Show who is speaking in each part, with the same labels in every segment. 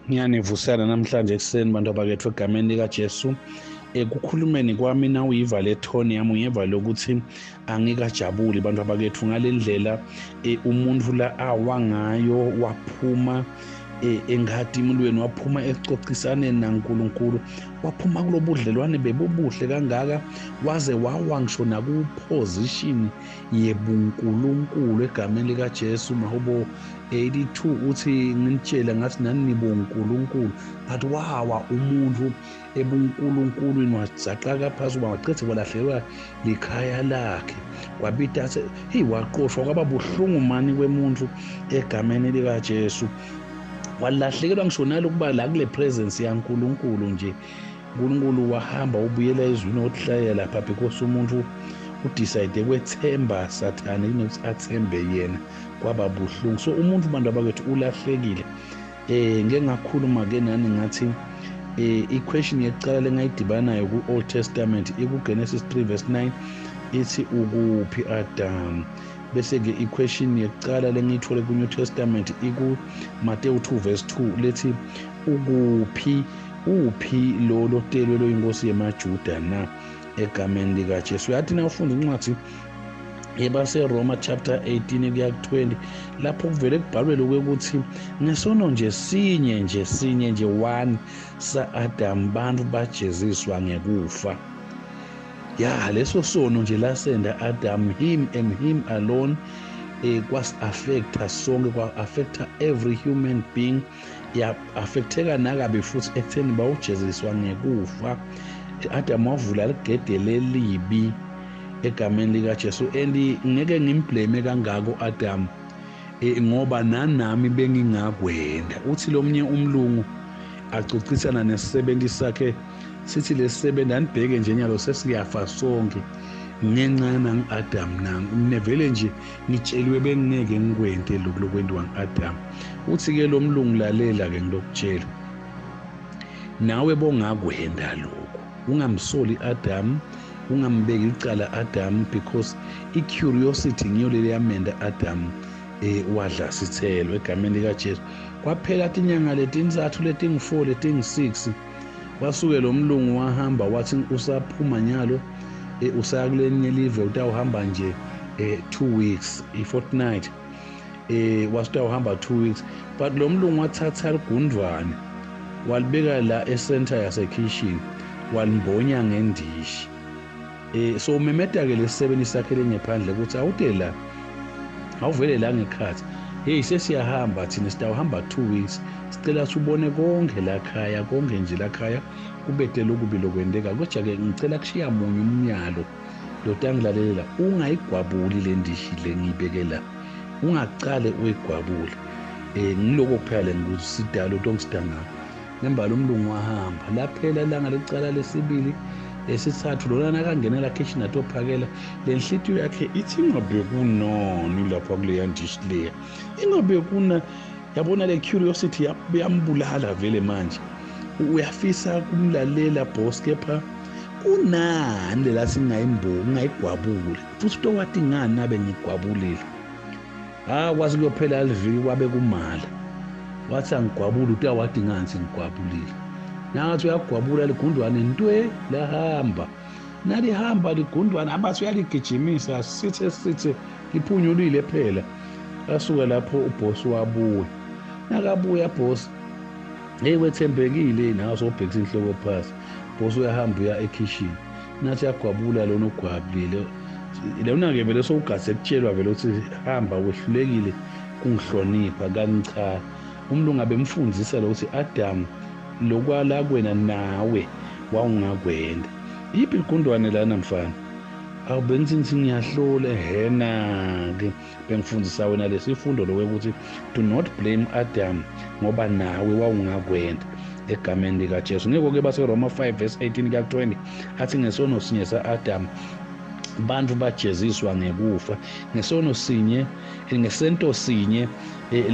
Speaker 1: Ngiyanivusela namhlanje ekuseni bantu abakethu egameni likaJesu. Ekukhulumeni kwami nawuyiva le tone yami uyeva lokuthi angikajabuli bantu abakethu ngale ndlela umuntu la awa ngayo waphuma engatimulweni, waphuma ekucoциsaneni naNkulunkulu, waphuma kulobudlelwane bebubuhle kangaka, waze wawa ngisho naku-position yebunkulunkulu egameni likaJesu. Mahubo 82 uthi nginitshela ngathi nani nibonkulunkulu, but wawa umuntu ebunkulunkulwini, wazaqaka phasi, wachitha kwalahlekelwa likhaya lakhe, kwabita hey, waqoshwa, kwaba buhlungu mani kwemuntu egameni likaJesu. Walahlekelwa ngisho nalokuba la kule presence yaNkulunkulu nje. uNkulunkulu wahamba ubuyela ezwini othlayela lapha because umuntu udecide kwethemba Sathane kunokuthi athembe yena, kwaba buhlungu. So umuntu bantu abakwethu ulahlekile. Ngeke ngakhuluma ke nani ngathi i-question yekucala lengayidibana nayo ku-Old Testament iku-Genesis 3 verse 9, ithi ukuphi Adam? Bese-ke i-question yekucala lengiyithole ku-New Testament iku-Mateyu 2 verse 2 lethi ukuphi, uphi lo lotelwe loyinkosi yemaJuda na, egameni likaJesu. Uyathi na ufunda incwadi yebaseRoma chapter 18 kuya ku-20, lapho kuvele kubhalwe lokuthi ngesono nje sinye nje sinye nje one sa-Adam bantu bajeziswa ngekufa. Ya, leso sono nje lasenda Adam, him and him alone, kwasi-affecta sonke, kwa-affecta every human being, ya-affecteka nakabi futhi ekutheni bawujeziswa ngekufa. Adam wavula ligede lelibi egameni likaJesu, and ngeke ngimblame kangako Adam, ngoba nanami bengingakwenda. Uthi lomnye umlungu acocisana nesisebenzi sakhe, sithi lesisebenzi, anibheke nje nyalo sesiyafa sonke ngenxa nang-Adam, nang mina vele nje ngitsheliwe bengingeke ngikwente lokhu lokwentiwa ngu-Adam. Uthi-ke lo mlungu, lalela-ke ngilokutshela, nawe bongakwenda lokhu, ungamsoli Adam, ungambeki icala Adam, because i-curiosity ngiyo leli yamenda Adam wadla sithelo egameni likaJesu. Kwaphela tinyanga letintsatfu, letingu-4, letingu-6, wasuke lo mlungu wahamba, wathi usaphuma nyalo, usaya kulenye live, utawuhamba nje 2 weeks, i-fortnight, wasitawuhamba 2 weeks. But lo mlungu wathatha ligundvwane walibeka la e-center yasekitchen, walimbonya ngendishi. So umemeta ke lesisebenzi sakhe lengephandle ukuthi awude la, awuvele la ngekhathi, hey, sesiyahamba thina, sitawuhamba 2 weeks, sicela sibone konke la khaya, konke nje la khaya kubete lokubi lokwenteka, kodwa-ke ngicela kushiya munye umnyalo lotangilalela, ungayigwabuli le ndishi le ngiyibeke la, ungacale uyigwabule. Ngiloko kuphela le ngikusidala utongisida ngako. Nembala umlungu wahamba, laphela ilanga lecala, lesibili, lesithathu, lona nakangenela kitchen atophakela, le nhliziyo yakhe ithi ingabe kunoni lapha kuleya ndishi leya, ingabe kuna, yabona le curiosity yambulala vele. Manje uyafisa kumlalela boss, kepha kunani lela singayimbuki, ngayigwabuli futhi, utowati ngani nabe ngigwabulile? Ha, kwazi kuyophela liviki, kwabe kumala, wathi angigwabuli, utawati ngani sengigwabulile? Nangathi uyagwabula ligundwane, ntwe, lahamba. Nalihamba ligundwane, abathi uyaligijimisa, sithe sithe liphunyulile phela. Asuka lapho uboss wabuya, nakabuya boss, hey, wethembekile, nawe sowubhekisa inhloko phasi. Boss uyahamba uya ekhishini, nathi yagwabula lona ugwabulile lona-ke, vele sowugaze kutshelwa vele ukuthi hamba, wehlulekile kungihlonipha. Kanti cha, umlungu abemfundisa lo ukuthi Adam, lokwala kwena nawe wawungakwenda. Yiphi ligundwane lana mfana? Awu, bengithi ngithi ngiyahlola hena-ke, bengifundisa wena lesifundo lokuthi do not blame Adam, ngoba nawe wawungakwenda egameni likaJesu. Ngeke-ke baseRoma 5 verse 18 kuya 20 athi ngesono sinye sa-Adam bantu bajeziswa ngekufa, ngesono sinye, ngesento sinye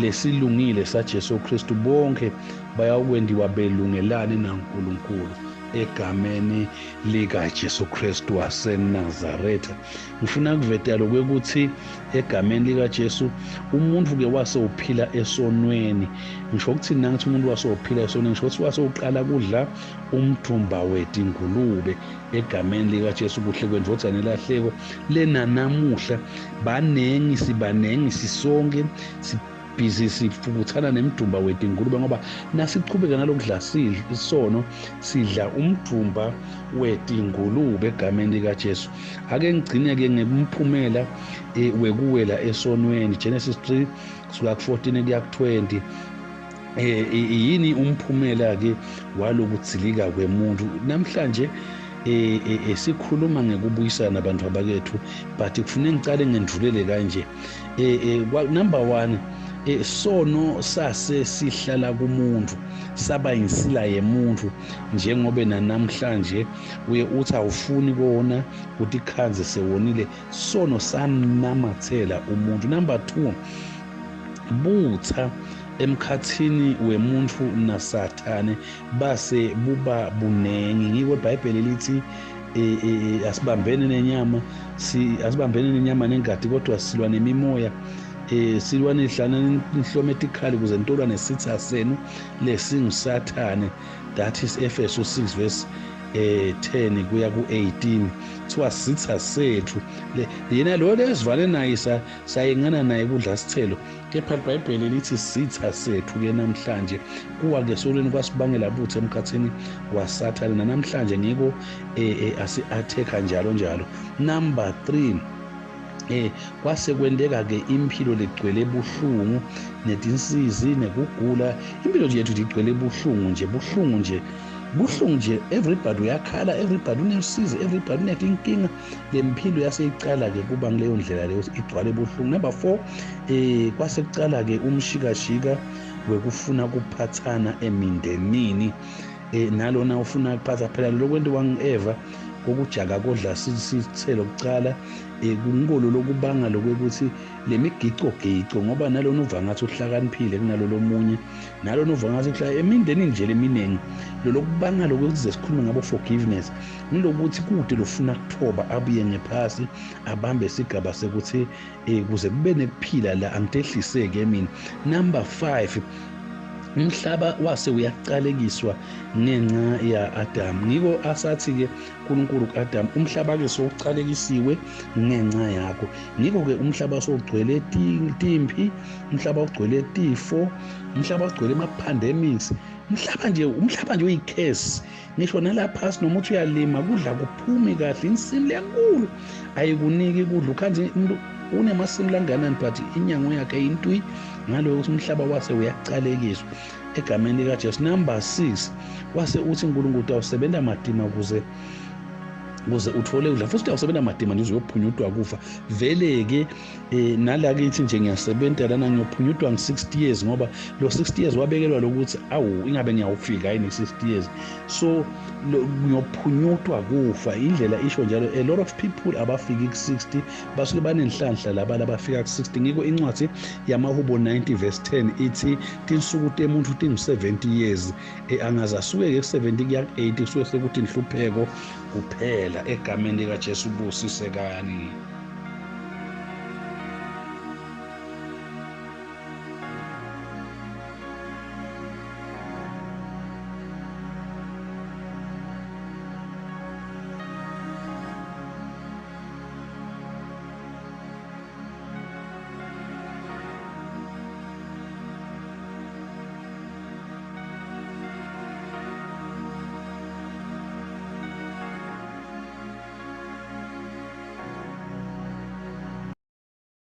Speaker 1: lesilungile saJesu Kristu bonke bayawukwendiwa belungelane naNkulunkulu. Egameni likaJesu Kristu waseNazaretha, ngifuna kuveta lokwekuthi egameni likaJesu umuntu ke wase uphila esonweni. Ngisho ukuthi nangithi umuntu wase uphila esonweni, ngisho ukuthi wase uqala kudla umthumba wetingulube. Egameni likaJesu, kuhle kwendvodzana elahleko lena namuhla banengi, sibanengi sisonke busy sifukuthana nemdumba wetingulube, ngoba nasichubeka nalokudla isono, sidla umdumba wetingulube. Egameni likaJesu, ake ngigcine-ke ngemphumela wekuwela esonweni. Genesis 3 kusuka ku-14 kuya ku-20. Yini umphumela ke walokudzilika kwemuntu? Namhlanje sikhuluma ngekubuyisana, abantu abakethu, but kufuneka ngicale ngendlulele kanje. Number 1, sono sase sihlala kumuntu, saba insila yemuntu, njengoba namhlanje uye uthi awufuni kona uthi khanze sewonile. Sono sanamathela umuntu. Number 2, butha emkhathini wemuntu naSathane base buba bunengi. Ngiko iBhayibheli lithi asibambene nenyama, si asibambene nenyama nengadi, kodwa silwa nemimoya, silwa nehlana inhlome etikhali kuze nitolwa nesitha senu lesinguSathane. That is Efeso 6 verse 10 kuya ku-18. Kuthiwa sitha sethu yena lo lesivale naye, sayengana naye kudla sithelo, kepha iBhayibheli lithi sitha sethu ke namhlanje. Kuwa ke solweni kwasibangela buthe emkhathini waSathane namhlanje, ngiko asi-attack njalo njalo. Number 3, kwase kwenteka ke impilo legcwele buhlungu netinsizi nekugula. Impilo nje yethu igcwele buhlungu nje, buhlungu nje, buhlungu nje. Everybody uyakhala, everybody unesizi, everybody unetinkinga. Le mpilo yaseyicala ke kuba kuleyo ndlela leyo, igcwale buhlungu. Number 4, kwase kucala ke umshikashika wekufuna kuphathana emindenini. Nalona ufuna kuphatha phela lokwentiwa ngu-Eva kokujaka kodla sithelo kucala, kungikolo lokubanga lokwekuthi lemigico gico, ngoba nalona uva ngathi uhlakaniphile kunalo lomunye, nalona uva ngathi emindenini nje leminingi. Lolokubanga lokuthi sikhulume ngabo forgiveness ngilokuthi kude lofuna kuthoba abuye ngephasi abambe sigaba sekuthi kuze kube nekuphila la angitehliseke mina. Number 5, umhlaba wase uyaqalekiswa ngenxa ya Adam. Ngiko asathi ke uNkulunkulu kuAdam, umhlaba ke sowuqalekisiwe ngenxa yakho. Ngiko ke umhlaba sowugcwele timpi, umhlaba ugcwele tifo, umhlaba ugcwele ama pandemics, umhlaba nje uyi-curse. Ngisho nalapha noma uthi uyalima, kudla kuphumi kahle, insimu lenkulu ayikuniki kudla. Ukhanze umuntu unemasimu langanani, but inyango yakhe intwi ngaloko ukuthi umhlaba wase uyaqalekiswa. Egameni likaJesu. Number 6, wase uthi uNkulunkulu awusebenza madima kuze uthole ukudla, futhi awusebenza madima nje uzophunyutwa kufa vele ke. Nala kithi nje ngiyasebenza lana, ngiyophunyutwa ngi-60 years, ngoba lo 60 years wabekelwa lokuthi awu ingabe ngiyawufika yini 60 years, so ngiyophunyutwa kufa. Indlela isho njalo, a lot of people abafiki ku-60 basuke banenhlanhla laba labafika ku-60. Ngiko incwadi yamaHubo 90 verse 10 ithi tinsuku temuntu tingu-70 years, angaze asuke-ke ku-70 kuya ku-80 kusuke sekuthi inhlupheko kuphela. Egameni likaJesu, busisekani.